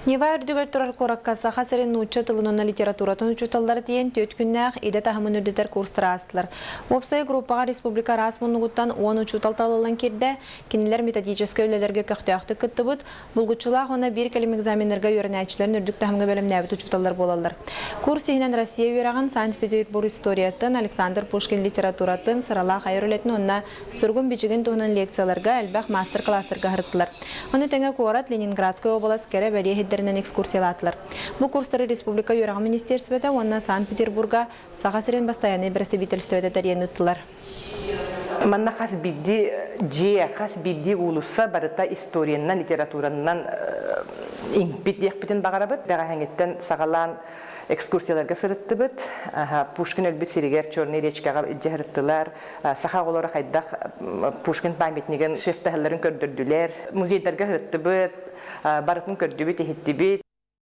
Нева үрдүгэр турар куоракка Саха сирин нуучча тылын уонна литературатын учууталлара тиийэн 4 күннээх идэ таһымын үрдэтэр курстары аастылар. Уопсай группаҕа республика араас муннугуттан 10 учуутал талыллан киирдэ, кинилэр методическай үлэлэргэ көхтөөхтүк кыттыбыт, булгуччулаах уонна биир кэлим экзаменнарга үөрэнээччилэрин үрдүк таһымҥа бэлэмнээбит учууталлар буолаллар. Курс иһинэн Россия үөрэҕин, Санкт-Петербург историятын, Александр Пушкин литературатын, сыралаах айар үлэтин уонна суругун-бичигин туһунан лекцияларга, элбэх маастар-кылаастарга сырыттылар. Ону тэҥэ куорат Ленинградскай уобалас кэрэ бэлиэ сирдэринэн экскурсиялаатылар. Бу курстары республика үөрэҕин министиэристибэтэ уонна Санкт-Петербурга Саха сирин бастайааннай бэрэстэбиитэлистибэтэ тэрийэн ыыттылар. Манна хас биирдии дьиэ, хас биирдии уулусса барыта историянан, литературанан иҥпит диэхпитин баҕарабыт. Бэҕэһээҥиттэн саҕалаан экскурсияларга сырыттыбыт. Пушкин өлбүт сиригэр Черный речкаҕа илдьэ сырыттылар. Саха оҕолоро хайдах Пушкин памятнигын шефтаһалларын көрдөрдүлэр. Музейдарга сырыттыбыт, барытын көрдүбүт, иһиттибит.